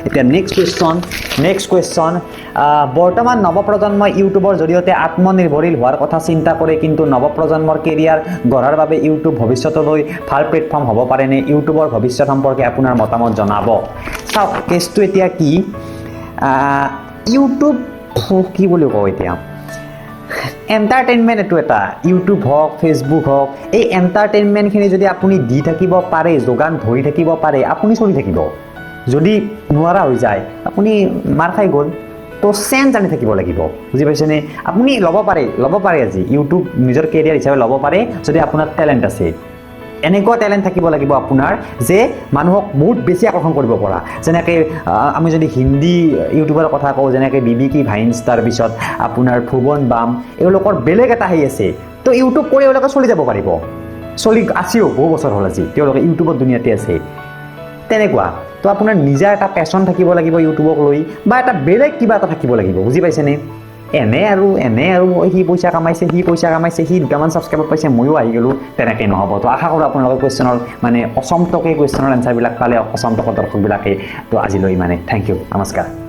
এতিয়া next question, next question. বৰ্তমান নৱপ্ৰজন্মই ইউটিউবৰ জৰিয়তে আত্মনিৰ্ভৰশীল হোৱাৰ কথা চিন্তা কৰে, কিন্তু নৱপ্ৰজন্মৰ কেৰিয়াৰ গঢ়াৰ বাবে ইউটিউব ভৱিষ্যতলৈ ভাল প্লেটফৰ্ম হ'ব পাৰেনে? ইউটিউবৰ ভৱিষ্যত সম্পৰ্কে আপোনাৰ মতামত জনাব। চাওক, কেছটো এতিয়া কি, ইউটিউব কি বুলি কওঁ এতিয়া, এণ্টাৰটেইনমেণ্ট এইটো এটা, ইউটিউব হওক, ফেচবুক হওক, এই এণ্টাৰটেইনমেণ্টখিনি যদি আপুনি দি থাকিব পাৰে, যোগান ধৰি থাকিব পাৰে, আপুনি চলি থাকিব। যদি নোৱাৰা হৈ যায়, আপুনি মাৰ খাই গ'ল। তো চেঞ্জ আনি থাকিব লাগিব, বুজি পাইছেনে? আপুনি ল'ব পাৰে, ল'ব পাৰে আজি ইউটিউব নিজৰ কেৰিয়াৰ হিচাপে ল'ব পাৰে, যদি আপোনাৰ টেলেণ্ট আছে। এনেকুৱা টেলেণ্ট থাকিব লাগিব আপোনাৰ যে মানুহক বহুত বেছি আকৰ্ষণ কৰিব পৰা। যেনেকৈ আমি যদি হিন্দী ইউটিউবাৰৰ কথা কওঁ, যেনেকৈ বিবি কি ভাইন্স, তাৰপিছত আপোনাৰ ভুৱন বাম, এওঁলোকৰ বেলেগ এটা হেৰি আছে। তো ইউটিউব কৰি এওঁলোকে চলি যাব পাৰিব, চলি আছেও, বহু বছৰ হ'ল আজি তেওঁলোকে ইউটিউবত দুনিয়াতে আছে। তেনেকুৱা। তো আপোনাৰ নিজা এটা পেশ্যন থাকিব লাগিব ইউটিউবক লৈ, বা এটা বেলেগ কিবা এটা থাকিব লাগিব, বুজি পাইছেনে? এনে আৰু সি পইচা কামাইছে, সি পইচা কামাইছে, সি দুটামান ছাবস্ক্ৰাইবাৰ পাইছে, ময়ো আহি গ'লোঁ, তেনেকৈ নহ'ব। তো আশা কৰোঁ আপোনালোকে কুৱেশ্যনৰ মানে অসমটকে কুৱেশ্যনৰ এনচাৰবিলাক পালে, অসমটকৰ দৰ্শকবিলাকে। তো আজিলৈ ইমানে। Thank you, নমস্কাৰ।